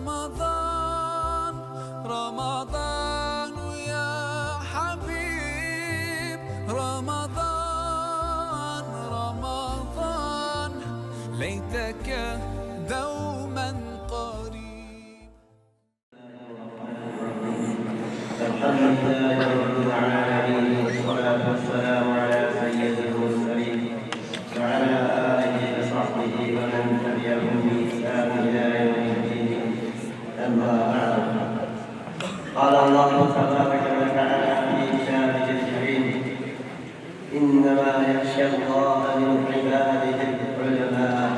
رمضان رمضان يا حبيب رمضان رمضان ليتك دوما قريب. الحمد لله رب العالمين، والصلاة والسلام على سيد المرسلين وعلى آله وصحبه ومن تبعهم بإحسان إلى يوم الدين. أما بعد، قال الله تبارك وتعالى في كتابه الكريم: إنما يخشى الله من عباده العلماء.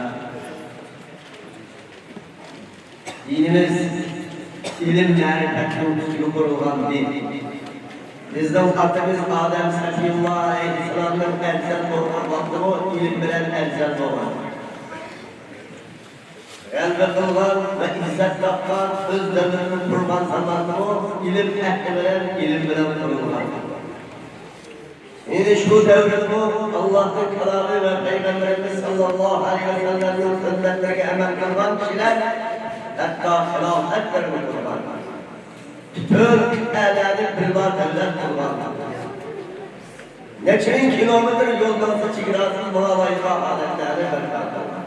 Dinimiz ilim ma'rifatning ustiga qurilgan din. Bizning otamiz Odam Safiyulloh alayhissalomning afzal bo'lgan vaqti bu ilm bilan afzal bo'lgan. G'alaba qilgan va izzat topgan, o'z davrini qurgan zamonni bu ilm ahli bilan, ilm bilan qurilgan. Endi shu davrda bu Allohning kalomi va Payg'ambarimiz sallallohu alayhi vasallamning sunnatlariga amal qilgan kishilar hatto xilofatlarni qurgan. Bütün qit'alarni birla davlat qurgan. Necha ming kilometr yo'ldan chegarasiz muloyiza holatlarni barpo qilgan.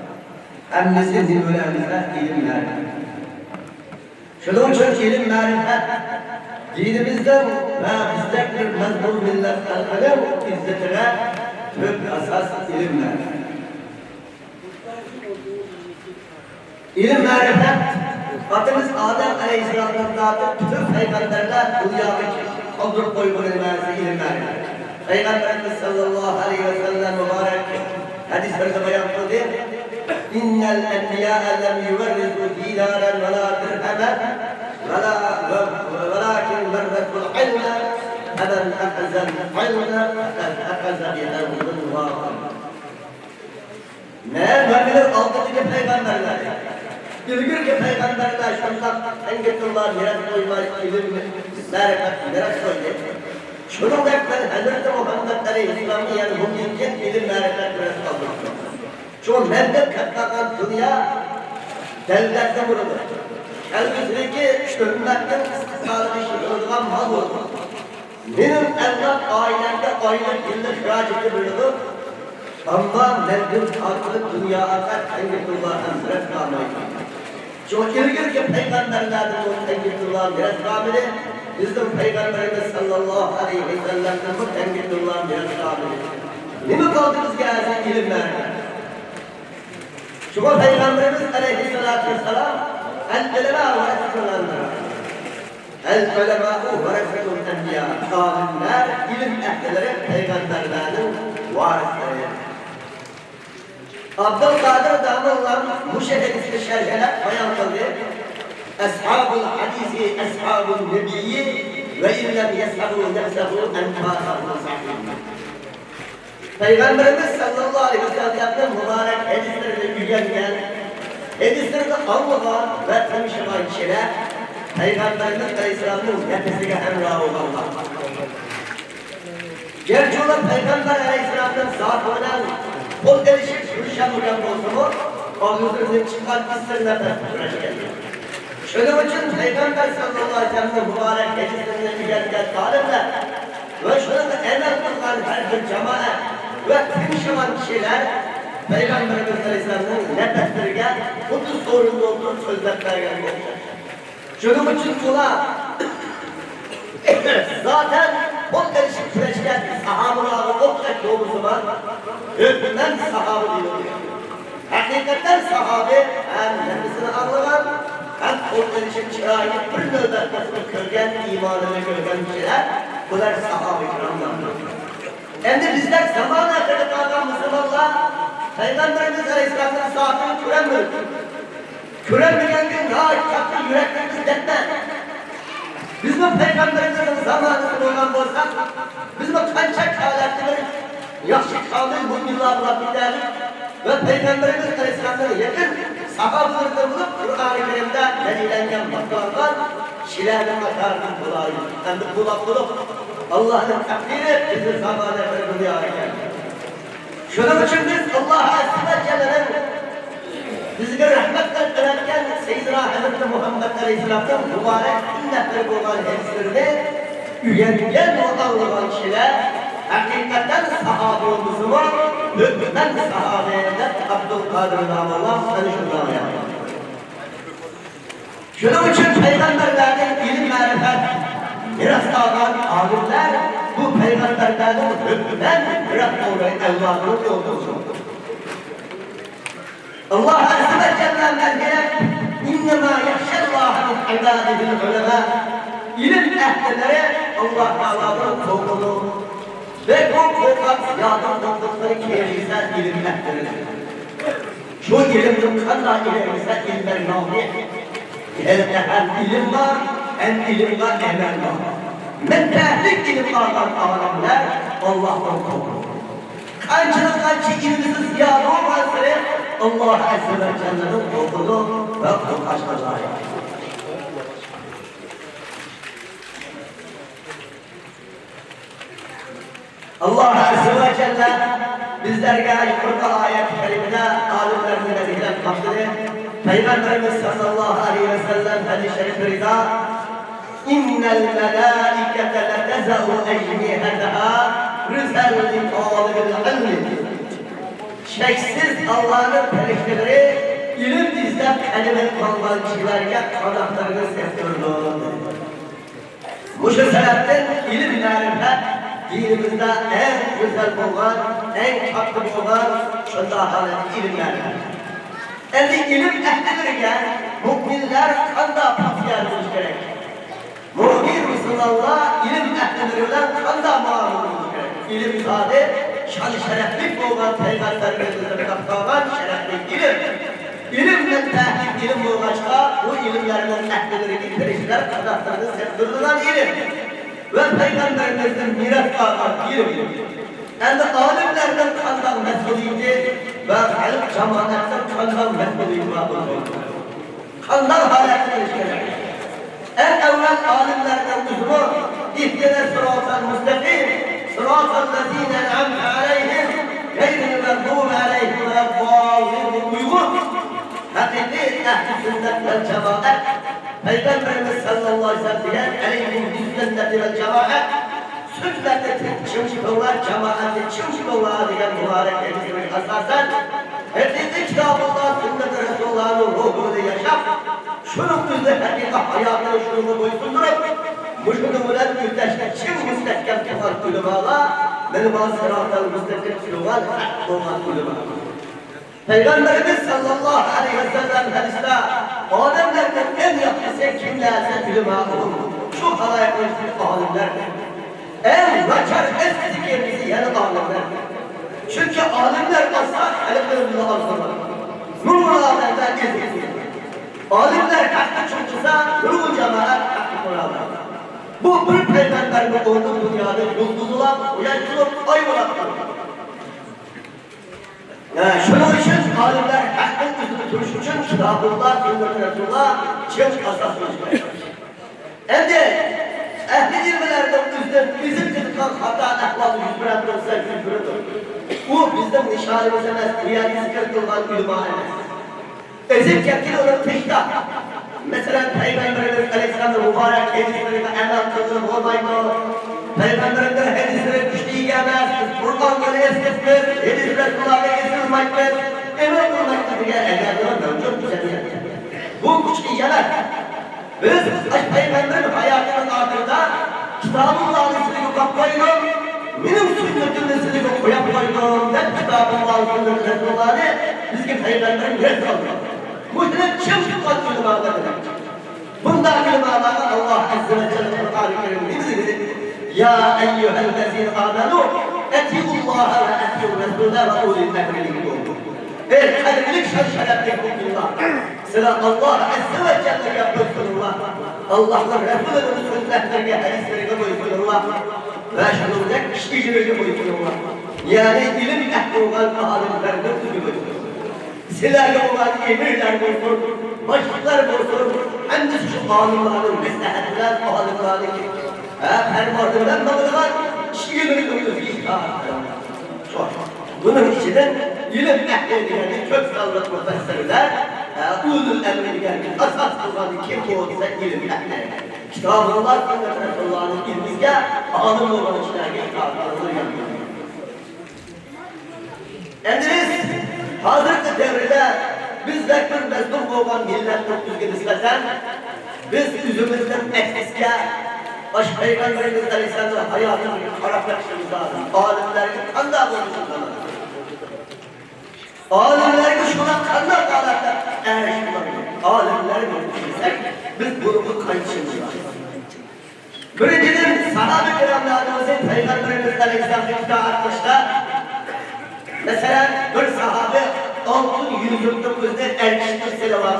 Hammasi nimalarimiz ilm ma'rifat. Shuning uchun ilm ma'rifat dinimizdan va bizdek bir mazlum millat xalqining izzatiga tub asos ilm ma'rifat. İlim ma'rifat otamiz Odam alayhissalomdan tortib bütün payg'ambarlar dunyoga qoldirib qo'ygan nimasi ilm ma'rifat. Payg'ambarimiz sallallohu alayhi vasallam muborak hadislarda bayon qildi: "إن الأنبياء لم يورثوا دينارا ولا درهما ولا ولكن ورثوا العلم، فمن أخذ العلم فقد أخذ بحظ وافر." Men va mening oldindagi payg'ambarlar, ilgirgi payg'ambarlar shundoq tanga pullar meros qo'ymay, ilm ma'rifat meros qo'ydi. Shuningdek men Hazrati Muhammad alayhissalomga, ya'ni bundan keyin ilm ma'rifat meros qoldirdi. Shu menden qatqagan dunyo davlatni bo'ladi. Kelgusidagi ummatning istiqboliga ishlaydigan mol bo'ladi. Mening avlod oilamga oylik yillik xarajati bo'ladi. Ammo menden tortilib dunyoga tanga pullar ham miros qolmaydi. Shu ilgirgi payg'ambarlarning bu tanga pullar miros qolmadi. Bizning payg'ambarimiz sallallohu alayhi vasallamning bu tanga pullar miros qolmadi. Nima qoldi bizga? Aziz ilm ma'rifat. Shu Peygamberimiz aleyhissalatu vesselam العلماء ورثة الأنبياء. العلماء ورثة الأنبياء. Alimler, ilim ehlileri peygamberlerin varisleri. Abdülkadir Damullah bu hadisini şerhlep bayan kıldı: أصحاب الحديث أصحاب النبي وإن لم يصحبوا نفسه أنفاسه صحيح. Peygamberimiz sallallahu aleyhi ve sellem'nin mübarek hadislerini öğrengen, hadislerini anlagan ve tanışan kişiler Peygamberimiz Aleyhisselam'ın nefesine hemrah olganlar. Gerçi ular Peygamber Aleyhisselam'ın zatı bilan qo'l erishib ko'risholmagan bo'lsa-mu, og'zidan chiqqan issiq nafas kurashgan. Shuning uchun Peygamber sallallohu alayhi vasallamning muborak hadislerini o'rgangan olimlar va shuni amal qilgan har bir jamoat va tinchigan kishilar Peygamberimiz Aleyhisselam'ın nefesleriga xuddi so'rinda o'tirib so'zlab bergan o'xshar. Shuning uchun ular zaten qo'l erishib kurashgan sahobalarga o'xshash bo'lsa, hökmən sahabe deyiladi. Hakikaten sahabe hem nefesini anlagan, hem qo'l erishib chiroyli bir navbat ko'rgan, imonini ko'rgan kishilar, bular sahabe kiramlar. Endi bizler zaman ahirde kalgan Müslümanlar Peygamberimiz Aleyhisselam'ın zatını göremiyoruz. Göremeyenden daha tatlı yüreklerimiz detme. Biz mi Peygamberimizin zamanı olgan bo'lsak, biz mi qancha holatli bir yaxshi komil mo'minlar bo'lib ketardik va Peygamberimiz Aleyhisselam'dan yaqin sahobalardan bo'lib, Qur'oni Karimda dalillangan, maqtangan kishilarning qatoridan bo'laylik. Endi quloq bo'lib, Allohning taqdiri bizni zamona bir dunyoga keldi. Shuning uchun biz Alloh azza va jallaning Bizga rahmat qilib Seyyidina Hazreti Muhammed Aleyhisselam'ın mübarek sünnetleri olan hadislerini üyengen ve anlayan kişiler hakikaten sahabe olmuşu hükmen sahabeye Abdülkadir Namallah seni şundan yaptı. Şunun için peygamberlerden ilim marifet miras alan alimler bu peygamberlerden hükmen miras olan evladının yolcusu. Allah Azze ve Celle merhiyet İnnemâ yahşellâhe min ibâdihil ulemâ. İlim ehlileri Allah Teala'nın korkunu ve bu korkan yardım oldukları kerimse ilim ehlileri. Şu ilimnin kanla ilimse ilmen nafi. Hem ilim var, hem ilim var, emel var. Menfeatlik ilim alan alimler Allah'tan korkulur. Kaçını kaçı ilmimizi ziyade olmazsa Allah Azze ve Celle'nin korkulu ve korkaçına layık. Allah Azze ve Celle bizlerge yukarıda ayet-i kerimede alimlerini veziklet başladı. Peygamberimiz sallallahu aleyhi ve sellem hadis-i şeriflerinde İnnel melâikete leteze'u ecnihetaha rüzel li tâlibil ilmi. Şeksiz Allah'ın perişteleri ilim izlep kelime kılgan kişilerge kanatlarını septirdi. Bu şu sebepten ilim marifet dinimizde en güzel olan, en tatlı olan şunda halet ilim marifet. Endi ilim ehlidirken müminler kanda patiyar olmuş gerek. Mümin Müslümanlar ilim ehlidirler kanda muamele olmuş gerek. İlim zade şan şereflik olan peygamberimizden kaptalan şereflik ilim. İlimle tehlik ilim olmaçta bu ilimlerinin ehlileri perişler kanatlarını septirdiler ilim. Ve peygamberimizden miras alan ilim. Endi alimlerden kandan mesuliyeti ve halk cemaatten kandan mesuliyeti var. Kandan haletine ilişkiler. En evvel alimlerden uzunu ihdine sıratal müstakim sıratal lezine en'amte aleyhim gayril mağdubi aleyhim veleddallin uygun. Hakiki ehl-i sünnet vel cemaat Peygamberimiz sallallahu aleyhi ve sellem diyen aleyhim bis-sünneti vel cemaat sünneti çimşikollar cemaati çimşikollar diyen mübarek hadisine asasen hakiki kitabullah sünnet-i Resulullah'ın ruhunu yaşap şunun üzerine hakiki hayatını şunu boysundurup bu şunu bilen müteşte çim müstehkem tutan ulemalar menba sıratal müstakim tutan hak olan ulema. Peygamberimiz sallallahu aleyhi ve sellem hadiste alemlerden en yaklısı kimlerse ulema olur. Şu halayıklı alimlerdir. En naçar eskisi kendisi yani alimlerdir. Çünkü alimler asla haliklerimizde azlar. Nurul alemden eskisi. Alimler hakkı çoksa nurul cemaat hakkı kurarlar. Bu bir peygamberin olduğu dünyada yıldızlar, uyançılık, ay olaktır. Yani şunun için alimler hakkın üstünü turuş için kitabullah, sünnet-i Resulullah çift asas olacak. Endi ehli ilmilerden üstün bizim tutkan hata ahvalı yüz biren dursa yüz birendir. Bu bizden nişanımız emez, dünyayı zikir kılgan ulema emez. Ezip ketkin onun peşte. Mesela Peygamberimiz Aleyhisselam'ın mübarek hadislerine emel kıldırıp olmaydı. Peygamberimizin hadisleri güçlü gelmez. Kur'an'ları eskitmez, hadis Resulullah'ı eskitmez. Emel kılmakta diye emellerin mevcut güzel. Bu güçlü gelmez. Biz Peygamberin hayatının ardında Kitabullah'ın sizi kaplayalım, benim sünnetimle sizi koyup koydum. Ben Kitabullah'ın sünneti Resulullah'ı bizge Peygamberin yer kaldı. Bu ne çim tutan ulemalar demek. Bunda ulemalara Allah Azze ve Celle Kur'an-ı Kerim'de dedi. Ya eyyühellezine amenu etiullaha ve etiur Resulâ ve ulil emri minkum. Ey kadrilik şan şerefli müminler. Sıra Allah Azze ve Celle'ye buyursunlar. Allah'ın Resulü'nün sünnetlerine, hadislerine buyursunlar. Ve şunun kişileri buyursunlar. Yani ilim ehli olan alimlerine buyursunlar. Silahlı olan emirler bulsun, başlıklar bulsun, hem de şu alimlerin meslehetiler, alimlerin fermanından bağlılar, şiirin özgü. Bunun içinden İlim ehli degani ko'p sonli mufassirlar, ulul emri degani asos qilgan kim bo'lsa ilim ehli. Kitobulloh sunnat Rasulullohning ilmiga olim bo'lgan kishilarga itoat qilgan. Endi biz hozirgi davrda bizlar bir mazlum bo'lgan millatning o'ziga nisbatan biz o'zimizdan aksga baş Peygamberimiz Aleyhisselam'ın hayatını qarab chiqishimiz lozim. Olimlarga qanday bo'lishimiz lozim. Olimlarga shuna qanday holatda erishib olimlarga bilsak, biz buni qaytishimiz lozim. Birinchidan sahabe kiramlarımızın Peygamberimiz Aleyhisselam'a itaat qilishda, mesela bir sahabe altın yüzükni o'zidan erkishni selavat.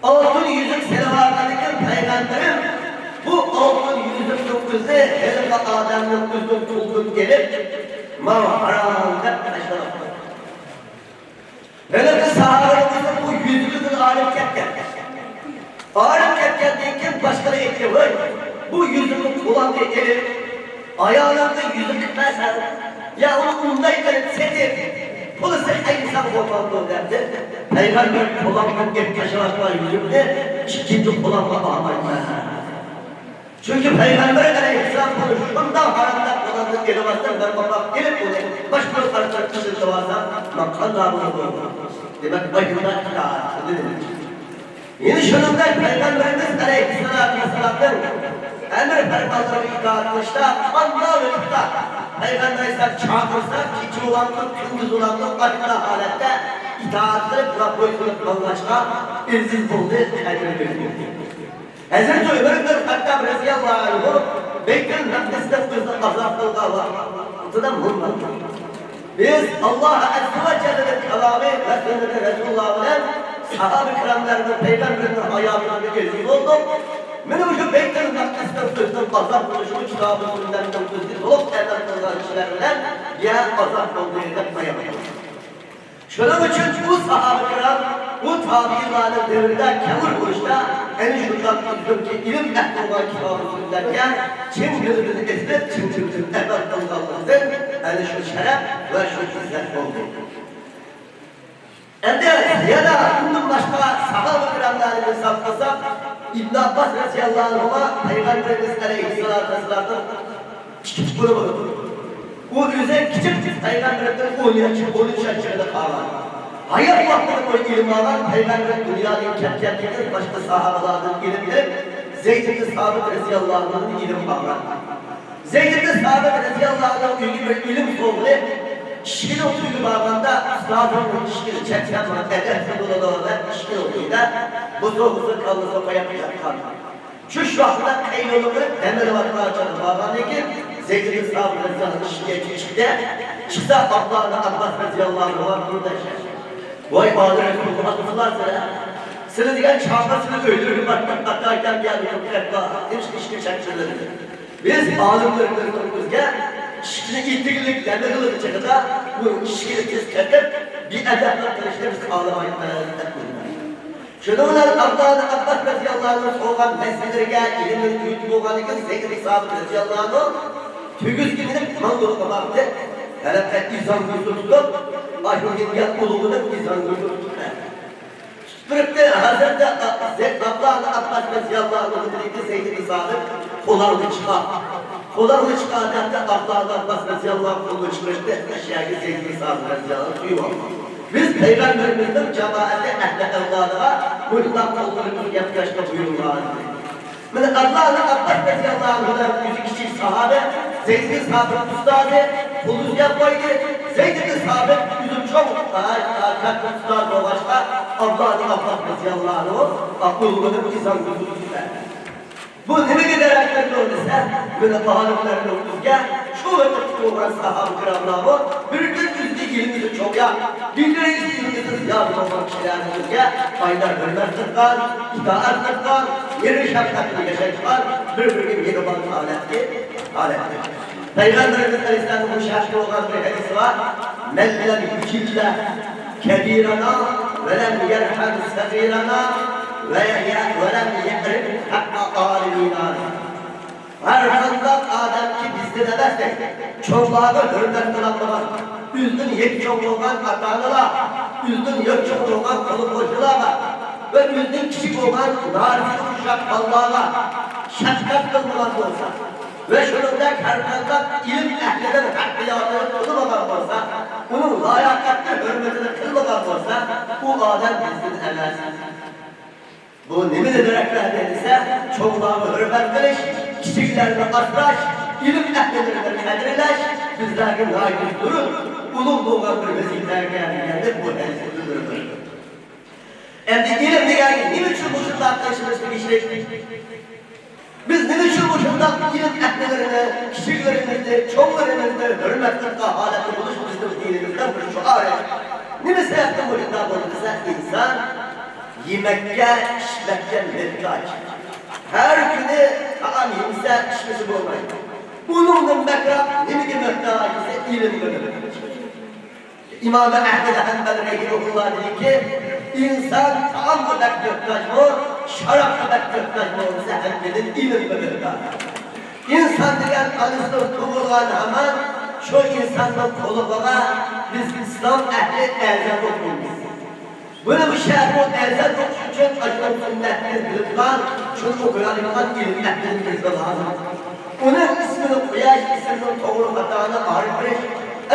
Altın yüzük selavatlarken Peygamberim bu altın yüzükni o'zi helika odamni o'zidan to'lqin kelib, ma harom deb tashlab. Helika sahabelerimiz bu yüzükni olib ketgan. Olib ketgandan keyin boshqalar aytdi, voy, bu yüzükni qo'lingga ilib, ayolingni yüzük qilmasan, ya uni unday qilib setib, pulisi inson bo'lmadi derdi. Peygamber qo'limdan kelib tashlayotgan yüzükni ikkinchi qo'limga olmayman. Çünkü Peygamber Aleyhisselam bunu şundan haramda qo'limdan kelib ben babam gelip bunu başka bir tarafta kızılsa ben qanday bunu koydum. Demek başında itaat demek. Yine şunundan Peygamberimiz Aleyhisselatü Vesselam'dan emir fermanlarına itaat qilishda qanday vaqtda Peygamber Aleyhisselam chaqirsa, kecha ulandı, kunduz ulandı, qanday holatda itaat qilib va bo'ysunib qolg'achqa ilziz bo'ldi, ajr berdi. Hazreti Ömer bin Hattab radıyallahu anhu Beytül Makdis'te o'zini azab qilgan vaqtida bo'lmadi. Biz Allah Azze ve Celle'nin kelamı ve sünneti Resulullah bilen sahabe-i kiramlarının peygamberinin hayatını ilziz olduk. Meni şu Beytül Makdis'te o'zini azab qilishini kitabı sünnetten o'zini bo'lib emir qilgan kishilar bilan ya azab bo'ldi deb bayon qildi. Şunun için bu sahabe-i kiram, bu tabiilerin devrinde kemur bo'lishda eni shundan bildim ki ilim ehli bo'lgan kitabı sünnetga chin dilimizni eslab, chin dilimizni amal qilganlikdan ana shu sharaf va shu izzat bo'ldi. Endi yana bundan boshqa sahoba kiramlarni misol qilsak, İbn Abbas radhiyallohu anhu Peygamberimiz aleyhissalatu vesselam'ın kichik qo'li bo'ldi. U o'zi kichik Peygamberden 10 yaş, 13 yaşında qolgan. Hayat vaqtida bu ilm olgan Peygamber dunyodan ketgandan boshqa sahobalardan ilm ilib, Zeyd ibn Sabit radhiyallohu anhudan ilm olgan. Zeyd ibn Sabit radhiyallohu anhu uyga bir ilm so'rdi. Ishkini uyga borganda ustozimning ishkini chekkan edep bo'ladi ishkini uyda bu so'g'isi kallasi qo'yib yotgan. Shu vaqtda qaynona qilib demirvatlar borgandan keyin Zeyd ibn Sabit radhiyallohu anhu ishga chiqdi. Chiqsa Abdullah Abbas radhiyallohu anhu burada. Voy Ali Resulullah sizlar. Seni degan chaqir o'ldirib hatto geldi demiş ishga chakchirdi. Biz olimlarimizni bizga ishni ittigilik demir chig'ida bu ishga tez ketib biadablik qilishni biz xohlamaymiz. Shuni ular Abdullah Abbas radhiyallohu anhu so'rgan masalalarga ilmini uyut bo'lgan ekan Zeyd ibn Sabit radhiyallohu anhu tuguzga minib manzur qilmoqdi. Talabga izon ko'zini tutib, ashulga ulug'ini izon ko'zini tutdi. Tutturibdi Hazreti Abdullah Abbas radhiyallohu anhu dedi Zeyd ibn Sabit qo'llarni chiqar. Qo'llarni chiqar debdi Abdullah Abbas radhiyallohu anhu qo'lini chiqarishdi. Ashyaga Zeyd ibn Sabit radhiyallohu anhu tuyib oldi. Biz Peygamberimizin cemaati ehli evladına mutlak qo'llarını yapışta buyurulgan. Mine Abdullah Abbas radhiyallohu anhu'dan yüzü kichik sahabe, Zeyd ibn Sabit ustazi, qo'lini qo'ydi. Zeyd ibn Sabit yüzü çok katta ustaz başqa Abdullah Abbas radhiyallohu anhu aqlini inson tutdi. Bu nimaga dalolat desa, mana olimlarning o'ziga shu vaqtda bo'lgan sahoba kiromlar bir bir yuzda ilmisi çok ya, bir ilmisi ziyod bo'lgan kishilarni o'ziga foyda hurmat qilgan, itoat qilgan, yeri shafqatli yashashgan, bir-biriga mehribon holatga holatga. Peygamberimiz Aleyhisselam'ın bu şahsi bo'lgan bir hadisi var. Men lem yucilla kebirana ve lem yerham sagirana ve lem ye'rif hakka alimina. Her qanday odamki bizda emas, emas deydi. Cho'nglarga hurmat qilolmagan, o'zidan yek cho'ng bo'lgan ota-onalar, o'zidan yosh cho'ng bo'lgan qo'li qo'shnilarga va o'zidan kichik bo'lgan nariga ushlab bolalarga shafqat qilmagan bo'lsa va shuningdek har qanday ilm ahlidan haqqiyotini qilmagan bo'lsa, uning layoqatli hurmatini qilmagan bo'lsa, u odam bizdan emas. Bu nimani daraklar desa, cho'nglarga hurmat qilish, kichiklarni asrash, ilm ahlini qadrlash bizlarga loyiq turib, ulug' bo'lgan bir vazifa ekanligini bu hadis bildiradi. Endi ilm degani nima uchun bu shundoq qilishimiz tegishli? Biz nima uchun bu shundoq ilm ahlarini, kichiklarimizni, cho'nglarimizni hurmat qilgan holatda bo'lish bizning dinimizdan bir shuar. Nima sababdan bu shundoq bo'ldi desa, inson yemekka, ichmakka muhtoj. Har kuni taom yemsa, ichmasa bo'lmaydi. Buningdan bakroq nimaga muhtoj desa, ilmga muhtoj. İmam Ahmed Hanbel rahimehullah dedi ki, insan taomga bak muhtojmi, sharobga bak muhtojmi desa, hammadan ilmga muhtoj. İnsan degan onasidan tug'ilgan hamon shu insonning qo'liga biz islom ahli azon o'qiymiz. Buni bu şerh ezan o'qish uchun ajab sunnatni bilgan, shuni o'qiydigan ilm ahlini bilsa lazım. Uning ismini qo'yash, ismini to'g'ri xatoni arif,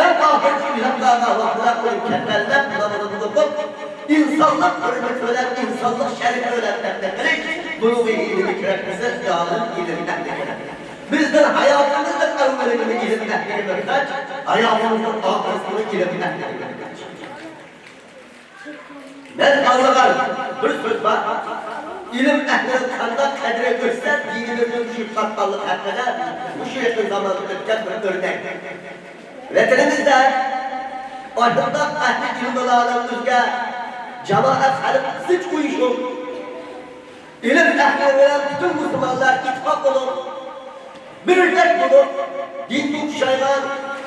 eng oxirgi ilmlarga vaqtlar qo'yib kafallab namozini o'qib, insonlik hurmati bilan, insonlik sharafi bilan taqdir qilish, buni ilmi kerak desa, olim ilm ahli kerak. Bizning hayotimizning avvalini ilm ahliga muhtoj, hayotimizning oxirisini ilm ahliga muhtoj. Men anlagan bir so'z bor. Ilm ahlini qanday qadri o'tsa, dinimizning tushib qolganligi haqida shu yaqin zamonda o'tgan bir o'rnak. Vatanimizda ardından ahli ilmlarning o'ziga jamoat xalq zich uyushib, ilm ahli bilan butun musulmonlar ittifoq bo'lib, birdek bo'lib, dinni kuchaygan,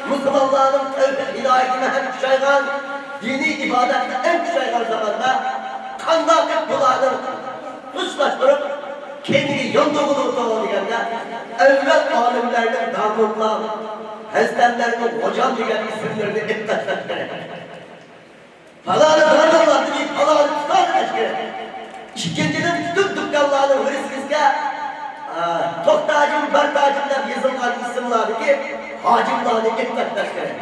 musulmonlarning tavfiq hidoyatini ham kuchaygan, diniy ibodatni eng kuchaygan zamonda qandoq qilib bularni tuslashtirib, kendini yondoğulu deganda, avval olimlarning domlalar, hazratlarning hocam degan ismlarini ip tashlash kerak. Falani domlalar deyip falani tutarlash kerak. Ikkinchidan bütün dükkanlarning rizqizga to'xtacım, bartacım deb yazılgan isimlardagi hacimlarni ip tashlash kerak.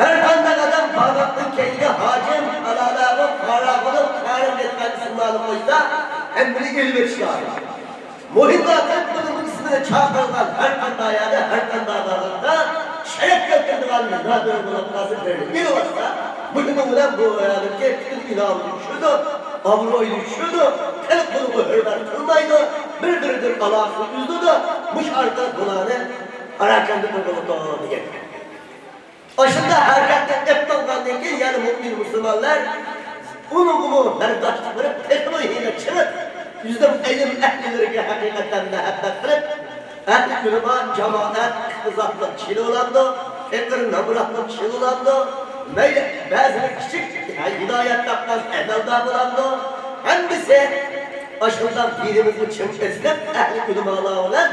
Her qanday odam bag'otning keyniga hacim, alalag'im, qarag'im, qarim degan ismlarni qo'ysa, ham buni ilm etish lozim. Muhimda bunun ismini chaqirgan har qanday yerda, har qanday vaqtda sharaf keltiradigan nadir bo'lib qolsa bir olsa, buni bilan bu ki bütün inomni tushadi, obro'yni tushadi, xalq buni hurmat qilmaydi, bir-biridan aloqasini uzadi, mush orqali bularni harakatni bo'lib degan. Aslında harekattan eptangandan keyin yani mümin Müslümanlar onun bunu bardoshlik qilib, texmi hiyla chiqib, yuzdan ilm ahlilariga haqiqatan muhabbat qilib, ahli ulamo jamoat iqtisodli kishili bo'ladi, fikr namratli kishili bo'ladi, mayli ba'zi bir kichik hidoyat topgan amaldor bo'ladi. Hammasi aslında dinimizni chin eslab, ahli ulamolar bilan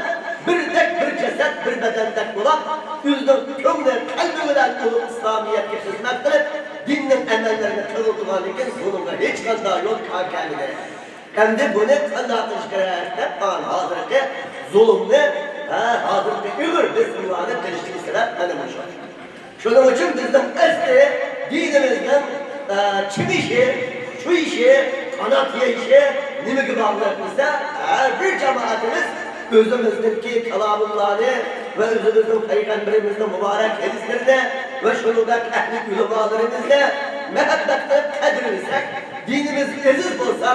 birdek bir jasad, bir badandek bo'lib, o'zining ko'ngli, qalbi bilan ulug' islomiyatga xizmat qilib, dinning amallarini qiladigan ekan, buningga hech qanday yo'l kalmadi. Endi buni qanday qilish kerak deb hozirgi zulmni, hozirgi ig'ir bismillohni qilishni sabab mana bu shu. Shuning uchun bizning asli dinimizning chiqishi, shu ishi, qanot yeyishi nimaga bog'liq desa, har bir jamoatimiz o'zimizningki kalomlarni va o'zimizning payg'ambarimizning muborak hadislarini va shuningdek ahli ulamolarimizni muhabbat qilib qadrlasak, dinimiz aziz bo'lsa,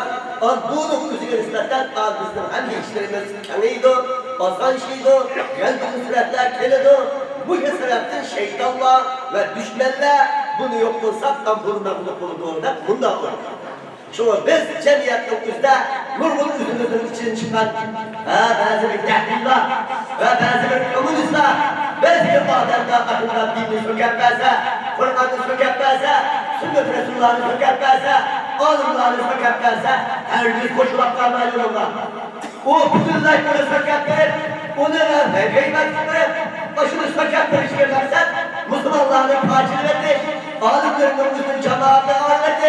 buning o'ziga nisbatan bizning hamma ishlarimiz kengaydi, osonshiydi, g'alaba nusratlar keladi. Bu sababdan shaytonlar va dushmanlar buni yo'q qilsak, buni mag'lub bo'ladi deb bundoq o'ylaydi. Shu biz jamiyatning o'zida nurg'un o'zimizning ichidan chiqqan ba'zi bir tahlillar va ba'zi bir kommunistlar, ba'zi bir odamlar aqlda dinni so'kab bersa, Qur'onni so'kab bersa, sunnat rasullarni so'kab bersa, olimlarni so'kab bersa, hargiz qo'shilib qolmaydi unga. U butunlay buni so'kab berib, Onu gıybet kılıp, başını sokup bir maksat, Müslümanlarını parçaladı, alimlerin yüzünün cemaatine ağırlık,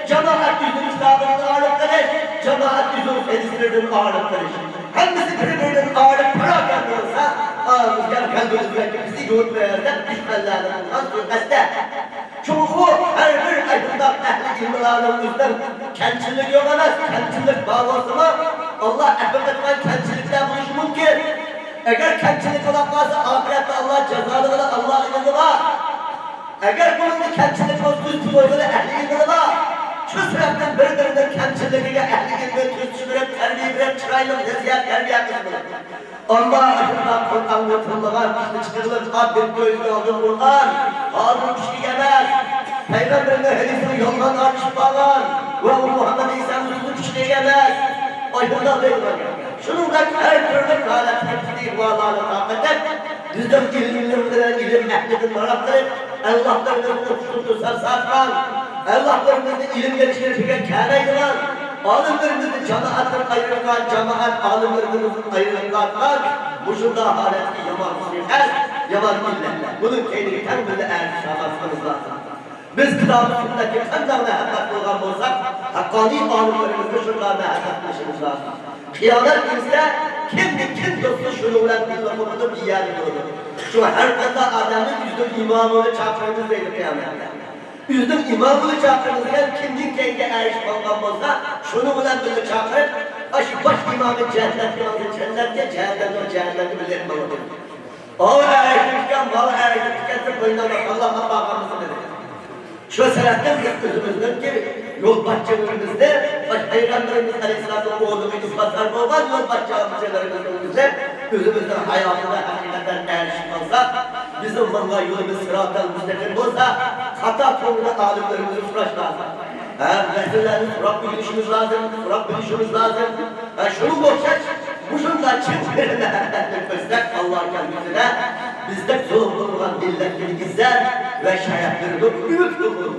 cemaat yüzünün kitabının ağırlık kılış, cemaat yüzünün hadislerinin ağırlık kılış. Hangisi birbirinin ağırlık perakende olsa, ağırlık kendimizde bizi yoğurtmayardan düşmanlarının suikastı. Çünkü her bir aydınlık ehli ilmilerinin yüzünden kemçillik yok emez, kemçillik bağlı olsa mı, Allah ehli kemçilikler bu iş mümkün. Eğer kemçilik olan varsa ahirette Allah cezalığını Allah ilmi var. Eğer bunun da kemçilik olsa üstü koyduğunu ehli ilmi var. Şu sebepten bir-birinin kemçiliğine ehli ilmi tüzçü verip, terbiye verip, çıraylık, nasihat, terbiye kısmını. Allah aşkına Kur'an'ı tınlagan, çıkırılık, bir gözle aldı Kur'an. Ağzı kişi yemez. Peygamberin hadisini yoldan açıp alan ve o Muhammed İsa'nın yüzünü kişi yemez. Ayından değil. Şunun da her türlü halet hepsini ihvalarını takat et. Bizden ilimlerden ilim ehlidir maraktır. Allah'tan kutlu sarsatman. Allah'tan ilim geliştirirken kâne yılan. Alimlerimizin cemaattan ayrılgan, cemaat alimlerimizin ayrılgan. Bu şunda haleti yaman siher, yaman millet. Bunun kendini kendine ermiş olmamız lazım. Biz kitab-ı sünneti kanday muhabbet qilgan bo'lsak, haqqoniy olimlarimizni shunday muhabbat qilishimiz lazım. Qiyomat kunida kimni kim do'sti shuni bilan birga qo'yib yeyadi bo'ladi. Shu har qanday odamni yuzdan imomini chaqiramiz deydi qiyomatda. Yuzdan imomini chaqiramiz degan kimning keyinga erishib qolgan bo'lsa, shuni bilan birga chaqirib, shu bosh imomi jannatga olsa jannatga, jahannamga jahannamga birga bo'ladi. O erishgan, bola erishgan, qo'ydan Alloh qolganmiz dedi. Şu sebepten biz özümüzden ki yol başçılarımızda, baş Peygamberimiz Aleyhisselam'ın oğlu bir ispatlar olmaz, yol başçılarımızda özümüzden hayatına hakikaten erişim olsa, bizim vallahi yolumuz sıratal müstakim olsa, hata konuda alimlerimizi suraş lazım. Ha, meseleleri surak bilişimiz lazım, surak bilişimiz lazım. Ha, şunu boşaç, bu şunda çiftlerine göster Allah kendisine, bizde zulüm kılgan milletini gizler ve şereflerini ümit kılır.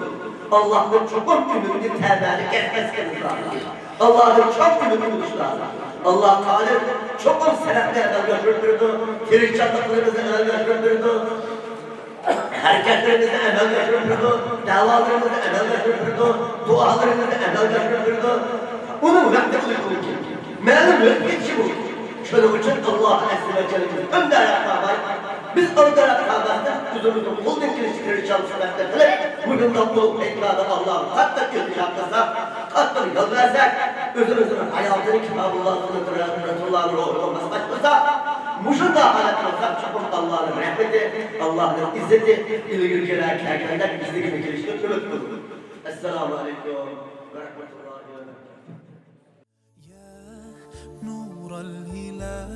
Allah'ın çok ümidini temeli kesmez lazım. Allah'ın çok ümidini lazım. Allah Teala çok sebeplerden yaşındırdı, kirişçatlıklarımızı emel yaşındırdı, hareketlerimizi emel yaşındırdı, davalarımızı emel yaşındırdı, dualarımızı emel yaşındırdı. Onun vakti mümkün. Malum vakti bu. Şunun için Allah Azze ve Celle'nin ön tarafta var. Biz ön tarafta bastık, huzurumuzun kul dikilişi çalışmakta kılıp, bugün de bu ekranda Allah'ın katlı iltica kılsak, katlı yol versek, özümüzün hayatını Kitabullah, Sünnet-i Resulullah'ın ruhunu başlasa, muşun da halet olsak, çok Allah'ın rahmeti, Allah'ın izzeti, ilgili kerkenler bizi gibi gelişti, ümit kılır. Esselamu Aleyküm ve Rahmetullahi ve Berekatuhu. يا نور الهلال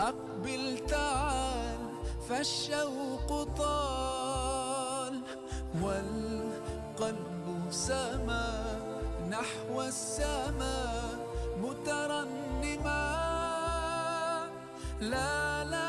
أقبل تعال فالشوق طال والقلب سما نحو السماء مترنما لا لا